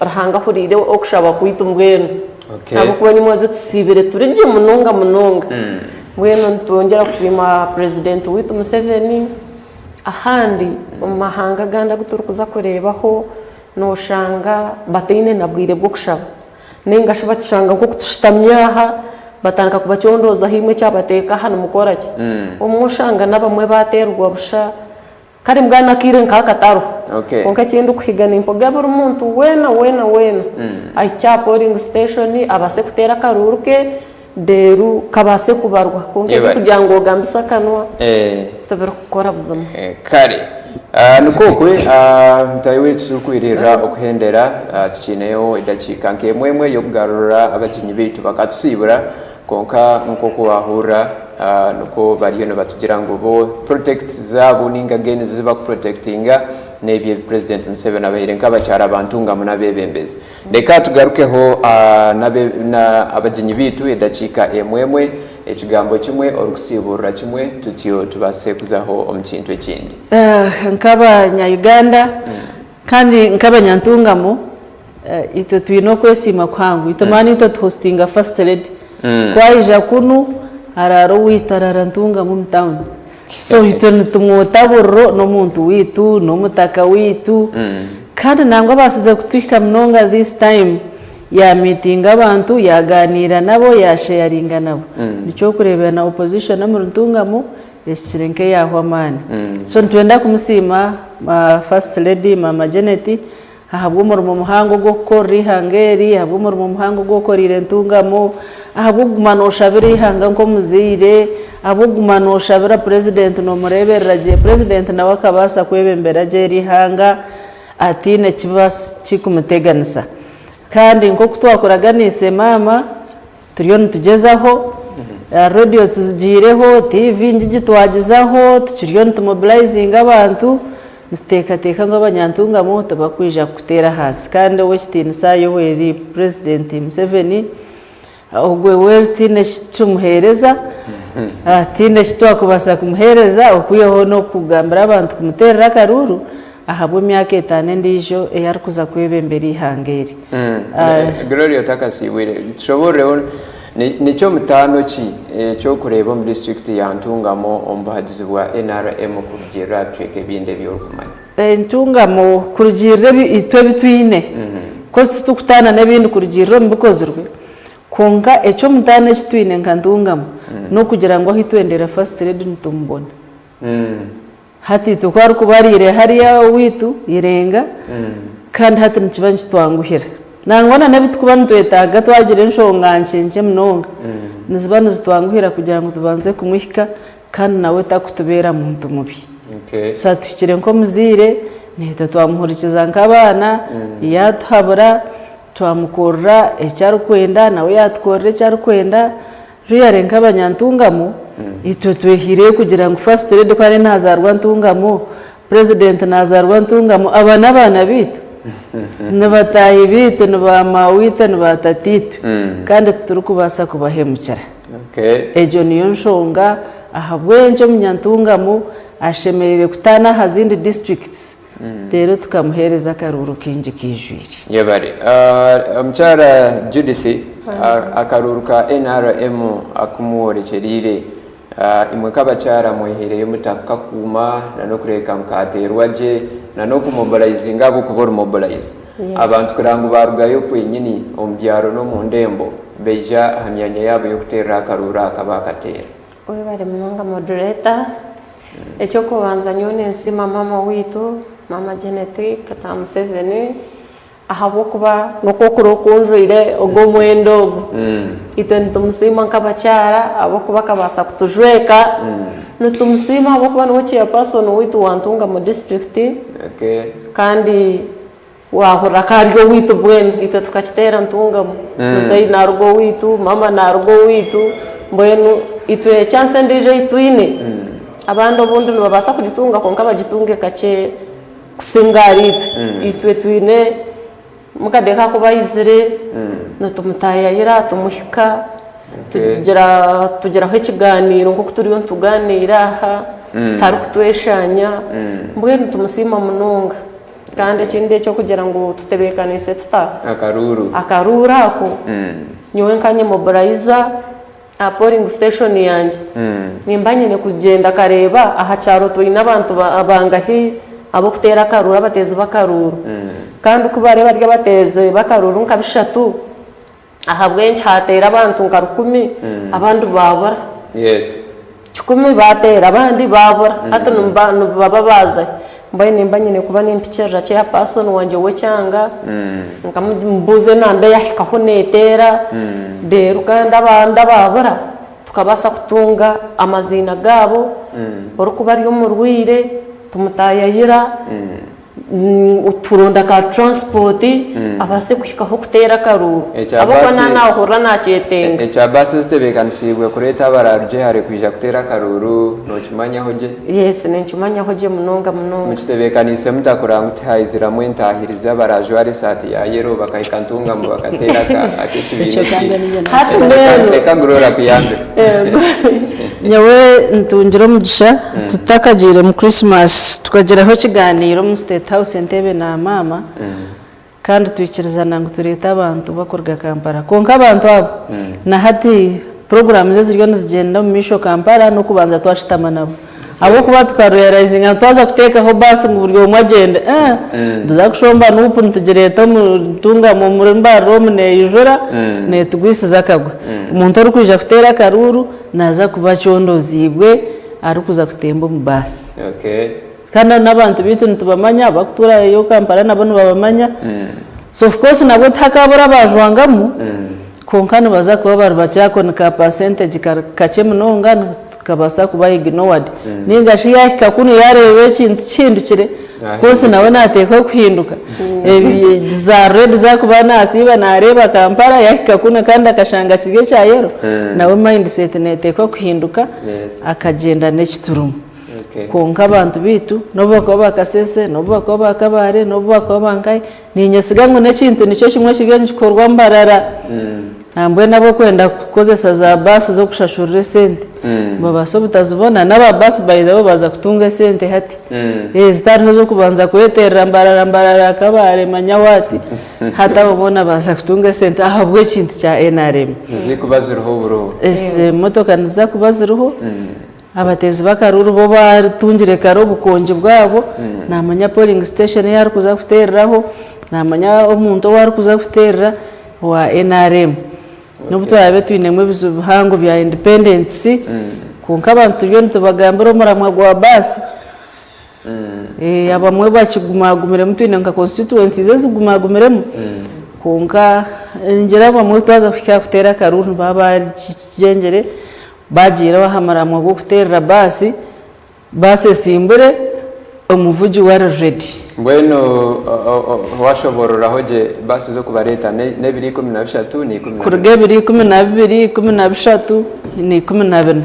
Ruhanga ahuriire okushaba kwaitu mbwenu. Ahabw'okuba nyimwazo tusiibire turi gye munonga munonga. Mbwenu nitwongyera kusiima Purezidenti waitu Museveni. Ahandi omu mahanga agandi agu turikuza kureebaho nooshanga bataine na bwire bw'okushaba. Nainga shi bakishanga nk'oku tushutami aha, batandika kubacondoozaho imwe ekyabateeka aha nimukora ki? Obumwe oshanga n'abamwe baateerwa busha. Kare mbwenu akaire nk'aka katariho. Okay. Kwonka eki ndikuhiga nimpiga buri muntu weena weena weena ahikye aha polling station abaase kuteera akaruuru ke reero kabaase kubarwa. Kwonka Yebare. eby'okugira ngu ogambise akanwa Eh. tibirikukora buzima. Eh, Kare Ah, nikwo okwe ah, mutaahi waitu turikwirira okuhendera ah, tukiineyo edakiika nk'emwe emwe y'okugarura abagyenyi baitu bakatusiibura Kwonka nk'oku waahurira nikwo bariyo nibatugira ngu bo protects zaabo ninga gains ezi bakuprotectinga n'ebyo ebi Purezidenti Museveni abahaire nk'abakyara ba Ntungamo n'abeebembezi. Reka tugarukeho na abagyenyi baitu edakiika emwe emwe, ekigambo kimwe orikusiiburira kimwe tutyo tubaase kuzaho omu kintu ekindi. Nk'abanya-Uganda kandi nk'abanyantungamo, Itwe twine okwesiima kuhango. Itwe manya nitwe tuhostinga first lady. Ku aija kunu araara owaitu araara Ntungamo omu town. So itwe nitumwota buriro n'omuntu waitu, n'omutaka waitu. Kandi nangwa abaasize kutuhika munonga this time ya meetinga abantu, yaganiira nabo, ya sharinga nabo. Nikyo orikureebera na opposition omuri Ntungamo ehikire nk'eyaahwa amaani. So nitwenda kumusiima first lady maama Janet Ahabw'omurimo muhango ogu orikukorera eihanga eri, ahabw'omurimo muhango ogu okoreire Ntungamo, ahabw'okuguma nooshabira eihanga nk'omuzaire, ahabw'okuguma nooshabira purezidenti noomureeberera gye, purezidenti nawe akabaasa kwebembera gye eri ihanga ataine kikumuteganisa. Kandi nk'oku twakuraganiise maama, Turiyo nitugyezaho, rediyo tuzigiireho, tiivi ngigi twagizaho, tukiriyo nitumobilizinga abantu, nituteekateeka ngu abanyantungamo tibakwija kukuteera ahansi. Kandi ow'ekitiinisa Yoweri Purezidenti Museveni, ogwe we tihaine eki tumuheereza, tihaine eki twakubaasa kumuheereza okwihaho n'okugambira abantu kumuteerera akaruuru ahabw'emyaka etaano endiijo ei arikuza kwebembera eihanga eri. Gloria otakasiibwire, tushoboororeho ni ky'omutaano ki eky'okureeba omu disiturikiti ya Ntungamo omu buhagizi bwa NRM kurugiirira aha bicweka ebindi ebi orikumanya? Ntungamo kurugiirira itwe ebi twine, coz titurikutaana n'ebindi kurugiirira omu bikozirwe, kwonka eky'omutaano eki twine nka Ntungamo n'okugira ngu ahu twendera First Lady nitumubona. Hati itwe ku arikuba ariire hariya owaitu Irenga, kandi hati nikiba nikitwanguhira. Nangwa na n'ebi turikuba nitwetaaga twagira enshonga nkye nkye munonga, niziba nizitwanguhira kugira ngu tubanze kumuhika kandi nawe takutubeera muntu mubi. So atuhikire nk'omuzaire, naitwe twamuhurikiza nk'abaana, yaatuhabura, twamukorera eki arikwenda, nawe yaatukorera eki arikwenda. Really nk'abanyantungamo itwe twehiireyo kugira ngu first lady ku ariyo nazaarwa Ntungamo, president nazaarwa Ntungamo, aba n'abaana baitu, ni bataahi baitu, ni ba maaweitwe, ni ba tataitwe kandi titurikubaasa kubahemukira. Egyo niyo nshonga ahabw'enki omunyantungamo ashemereire kutaana aha zindi districts reero tukamuheereza akaruuru kaingi kaijwire. Yebare. Omukyara Judith, akaruuru ka nrm aku mworekyereire, imwe nk'abakyara mwehaireyo muta kukakuuma n'okureebeka ngu kaateerwa gye n'okumobilizinga ahabw'okuba ori mobilizer. Abantu kureba ngu baarugayo kwenyini omu byaro n'omu ndembo baija aha myanya yaabo y'okuteerera akaruuru aka baakateera. Webare munonga moderator. Eky'okubanza nyowe ninsiima maama waitu, maama Janet Kataha Museveni ahabw'okuba nikwo kuri oku njwaire ogu omwenda ogu. Itwe nitumusiima nk'abakyara ahabw'okuba akabaasa kutujweka. Nitumusiima ahabw'okuba niwe chairperson waitu wa Ntungamo district kandi Waahurira ka ari owaitu mbwenu itwe tukakiteera Ntungamo. Muzeeyi naaruga owaitu, maama naaruga owaitu, mbwenu itwe chance endiijo ei twine, abandi obundi nibabaasa kugitunga kwonka bagitunge kakye kusinga ahariitwe. Itwe twine mukadde ku akuba aizire, nitumutaayayira, tumuhika, tugira tugiraho ekigaaniiro nk'oku turiyo nitugaaniira aha, tarikutweshaanya, mbwenu nitumusiima munonga. Kandi ekindi eky'okugira ngu tutebeekaniise tuta Akaruuru. akaruuru ako, nyowe nka nyemoburayiza aha polling station yangye, nimba nyine kugyenda nkareeba aha kyaro twine abantu bangahi ab'okuteera akaruuru, abateezi b'akaruuru. Kandi ku barebe bari abateezi b'akaruuru nka bishatu, Ahabw'enki haateera abantu nka rukumi abandi baabura? Yes. Kikumi baateera abandi baabura. Hati nibaba baazahi? Mbwenu nimba nyine kuba nimpikirira chairperson wangye w'ekyanga, nkamubuuza enamba ei ahikaho neeteera, reero kandi abandi abaabura tukabaasa kutunga amaziina gaabo, orikuba ari omurwaire tumutaayayira. Turonda ka transport abaase kuhikaho kuteera akaruuru Ekya ahabw'okuba baasi naaba naahurira naakyetenga. Ekya baasi ezitebeekanisiibwe kureeta abaraarugye hare kwija kuteera akaruuru nookimanyaho gye? Yes, ninkimanyaho gye munonga munonga. Mukitebeekaniise muta kureba ngu tihaiziramu entaahirizi abaraajwara esaati ya yero bakahika Ntungamo bakateera ak'ekibiina Ekyo kandi eki? niinye Hati naakimanya. mbwenu. Reka Gloria akuyambe. Nyowe ntungire omugisha tutakagiire mu Christmas tukagiraho ekiganiiro omu State House Entebbe na maama kandi twikirizana ngu tureete abantu bakuruga Kampala kwonka abantu abo na hati puroguraamu eziriyo nizigyenda omu maisho Kampala n'okubanza twashutama nabo ahabw'okuba tukarealizinga ngu twaza kuteekaho baasi ngu buri omwe agyende nituza kushomba nuupu nitugireeta omu Ntungamo omuri Mbarara omu neijura neetugwisiza akagwe. Omuntu orikwija kuteera akaruuru Naaza kuba acondoziibwe arikuza kutemba omu baasi. Kandi n'abantu baitu nitubamanya, abarikutuurayo Kampala nabo nibabamanya. So of course nabwo tihakaabura abaajwangamu, kwonka nibaza kuba bari bakye ako ni ka percentage kakye munonga nikabaasa kuba ignored. Nainga shi yaahika kunu yaareeba ekintu kihindukire, of course nawe naateekwa kuhinduka. Za red zaakuba naasiiba naareeba Kampala yaahika kunu kandi akashanga kiri ekya yellow, nawe mind set neeteekwa kuhinduka akagyenda n'ekiturimu. Kwonka abantu baitu n'obu bakuba ba Kasese, n'obu bakuba ba Kabale, n'obu bakuba ba nkahi, niinyesiga ngu n'ekintu nikyo kimwe kiriyo nikikorwa Mbarara. Nambwenu ab'okwenda kukozesa za baasi z'okushashurira esente nibabaasa obutazibona. N'aba baasi by the way baaza kutunga esente hati. Zitariho ez'okubanza kweterera Mbarara Mbarara Kabale manya what. Hati abo boona baaza kutunga esente ahabw'ekintu kya NRM. Nizikuba ziriho buriho. Emotoka niziza kuba ziriho. Abateezi b'akaruuru bo baatungire kare obukongi bwabo, naamanya polling station ei arikuza kuteereraho, naamanya omuntu ou arikuza kuteerera owa nrm. N'obu turaabe twinemu ebizibu bihango bya independence, kwonka abantu turiyo nitubagambira omuramwa gwa baasi, abamwe bakigumagumiremu twine nka constituencies ezigumagumiremu, kwonka ningira abamwe twaza kuhika aha kuteera akaruuru nibaba baagigyengire. Baagiire aha muramwa gw'okuteerera baasi, baasi esimbure, omuvugi we ari ready. Mbwenu waashoboororaho gye baasi z'okubareeta n'ebiro 13 na Kuruga ebiro 12, 13 na 14.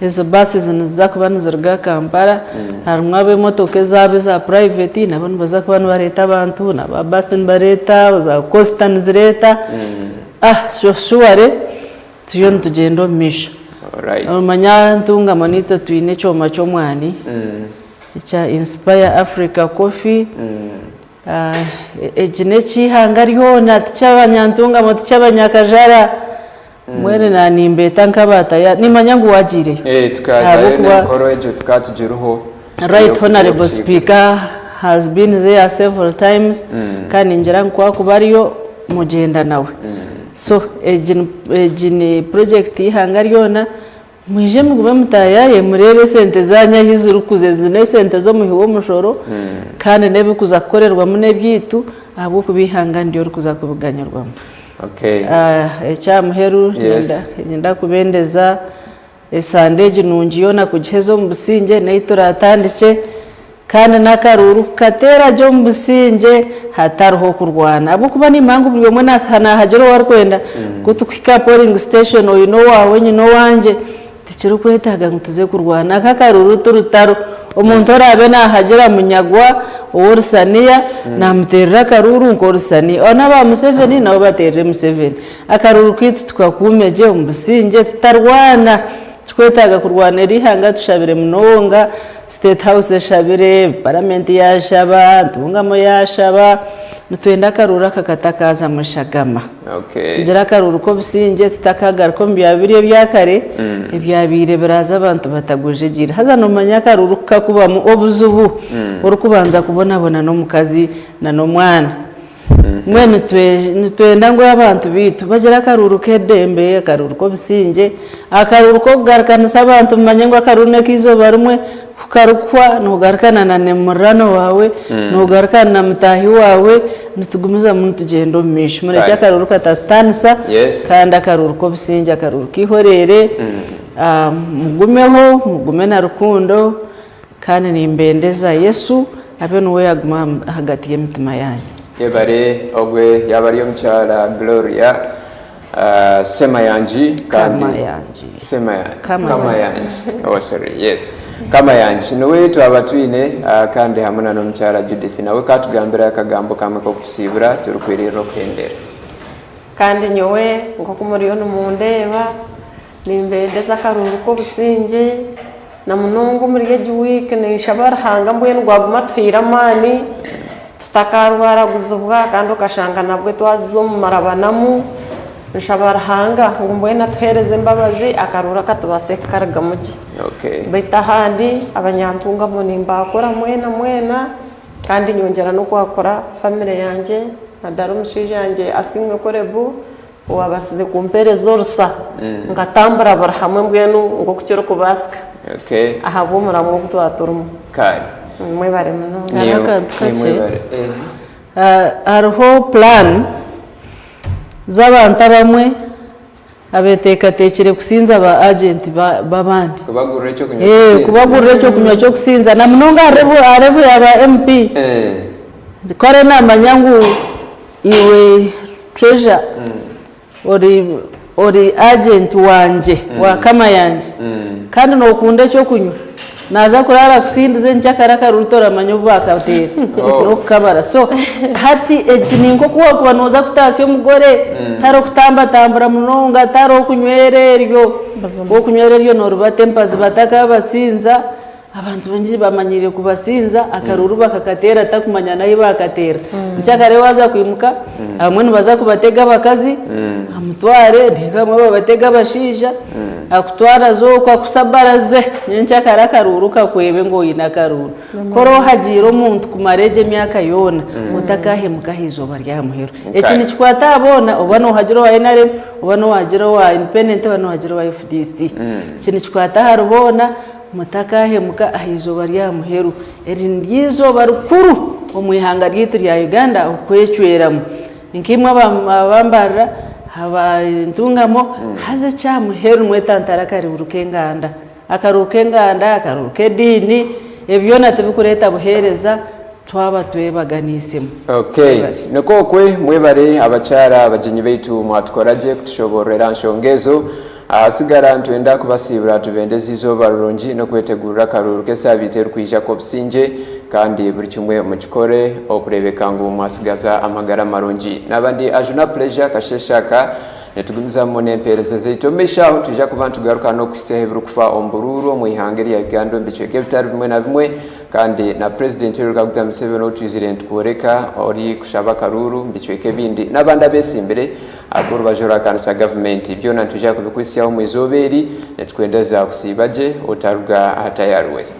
Ezo baasi niziza kuba niziruga Kampala, harimu ab'emotoka ezaabo eza private nabo nibaza kuba nibareeta abantu, n'aba baasi nibareeta, za coaster nizireeta, surely Turiyo nitugyenda omu maisho. Noomanya Ntungamo naitwe twine ekyoma ky'omwani ekya Inspire Africa Coffee. Eki n'eky'eihanga ryona tiky'abanyantungamo tiky'abanyakajara. Mbwenu na nimbeeta nk'abaataya nimanya ngu waagiireyo. Tukazayo Ahabw'okuba n'emikoro egyo tukaba tugiriho. Right Honourable Speaker has been there several times kandi ningira ngu ku akuba ariyo mugyenda nawe. So egi egi ni project y'eihanga ryona. Mwije mugume mutaayaye mureebe esente zaanyu ahi zirikuza. Ezi n'esente z'omuhi w'omushoro kandi n'ebirikuza kukorerwamu n'ebyaitu ahabw'okuba eihanga niryo ririkuza kubiganyirwamu. Eky'aha muheru niinyenda kubendeza esande egi nungi yoona kugiheza omu busingye n'ei turaatandikye. Kandi n'akaruuru kukateera gye omu busingye hatariho kurwana ahabw'okuba nimanya ngu buri omwe naahagira ou arikwenda. Ku turikuhika aha polling station oine owaawe nyine owangye, tikirikwetaaga ngu tuze kurwana. Aka akaruuru ti rutaro. Omuntu oraabe naahagira Munyagwa ow'orusaniya naamuteerera akaruuru nk'orusaniya. N'aba Museveni nabo bateerere Museveni. Akaruuru kaitu tukakuume gye omu busingye tutarwana. Tikwetaaga kurwanira eihanga tushabire munonga, State House eshabire, Paramenti yaashaba, Ntungamo yaashaba, nitwenda akaruuru aka katakaazamu eshagama. Tugire akaruuru k'obusingye tutakagaruka omu bya biri ebya kare ebyabaire biraaza abantu batagwejegyeire. Haza noomanya akaruuru ku kakubamu obuzibu, orikubanza kubonabona n'omukazi na n'omwana. Mbwenu nitwenda ngu abantu baitu bagire akaruuru k'eddembe, akaruuru k'obusingye, akaruuru k'okugarukanisa abantu mumanye ngu akaruuru n'ak'eizooba rimwe, ku karikuhwa noogarukana na muriraanwa waawe, noogarukana na mutaahi waawe, nitugumizamu nitugyenda omu maisho. Murekye akaruuru katatutaanisa kandi akaruuru k'obusingye, akaruuru k'eihoreere, mugumeho, mugume na rukundo. Kandi nimbendeza Yesu abe niwe yaguma ahagati y'emitima yanyu. Yebare ogwe yaba ari omukyara Gloria Semayangi kandi Kamayangi. Semayangi Kamayangi. Kamayangi oh sorry yes Kamayangi niwe twaba twine kandi hamwe na n'omukyara Judith nawe katugambira akagambo kamwe k'okutusiibura turikwiririra okuhendera. Kandi nyowe nk'oku muriyo nimundeeba Nimbendeza akaruuru k'obusingye na munonga omuri egi wiiki ninshaba Ruhanga mbwenu ngu agume atuhaire amaani tutakarwaraguzibwa kandi okashanga nabwe twaza omu marabanamu. Nshaba Ruhanga ngu mbwenu atuheereze embabazi akaruuru aka tubaase kukarugamu gye. Beitu ahandi abanyantungamo nimbaakura mwena mwena kandi nyongyera n'okwakura famire yangye nadara omushaija wangye Asiimwe Korebu. Owaabaasize kumpeereza orusa nkatambura buri hamwe mbwenu nk'oku kirikubaasika ahabw'omuramwa ogu twaba turimu. Mwebare munonga. Hariho akantu kakye. Hariho puraani z'abantu abamwe abeteekateekire kusinza ba agenti b'abandi. Kubagurira ekyokunywa ky'okusinza na munonga aha revo ya ba MP. Kare naamanya ngu Iwe Treasure ori ori agent wangye wa kama yangye kandi nokunda ekyokunywa naza kurara akusindize nkyakara akaruru toramanya obu bakateera nokukabara so hati eki ninkoku wakuba noza kutasya omugore tariho kutambatambura munonga tariho kunywera eryo wokunywera eryo noribata empazi batakabasinza. Abantu baingi bamanyiire kubasinza, akaruuru bakakateera takumanya n'ahi baakateera. Nkyakare waaza kwimuka, abamwe nibaza kubatega abakazi, amutware, reero abamwe babatege abashaija, akutware aze okwo akusabaraze, nyenkyakare akaruuru kakwebe ngu oine akaruuru. Ku oroohagiire omuntu kumara egyo emyaka yoona, otakaahemuka aha izooba ry'aha muheru. Eki nikikwata aha boona, oba noohagira owa NRM, oba noohagira owa Independent, oba noohagira owa FDC. Eki nikikwata ahari boona. Mutakaahemuka aha izooba ry'aha muheru. Eri niryo izooba rikuru omu ihanga ryaitu rya Uganda okwecweramu. Nkaimwe aba Mbarara, aba Ntungamo, haza eky'aha muheru mwetantare akaruuru k'enganda. Akaruuru k'enganda, akaruuru k'ediini, ebyo byona tibikureeta buheereza twaba twebaganiisemu. Okay, nikwo okwe mwebare abakyara abagyenyi baitu mwatukora gye kutushoboororera aha nshonga ezo. Ahasigara nitwenda kubasiibura tubendeze eizooba rirungi n'okwetegurira akaruuru k'esaabiiti erikwija k'obusingye kandi buri kimwe mukikore okureebeka ngu mwasigaza amagara marungi. Naaba ndi Ajuna Pleasure Kasheeshe aka nitugumizamu n'empeereza zaitu. Omu maisho aho nitwija kuba nitugaruka n'okuhitsyaho ebirikufa omu buruuru omu ihanga erya Uganda omu bicweka ebitari bimwe na bimwe kandi na Purezidenti Yoweri Kaguta Museveni ou twizire nitukworeka orikushaba akaruuru omu bicweka ebindi n'abandi abeesimbire Ahabw'orubaju orwakanisa gavumenti, byona nitwija kubikuhitsyaho omu izooba eri, nitukwendeza kusiiba gye otaruga aha Tayari West.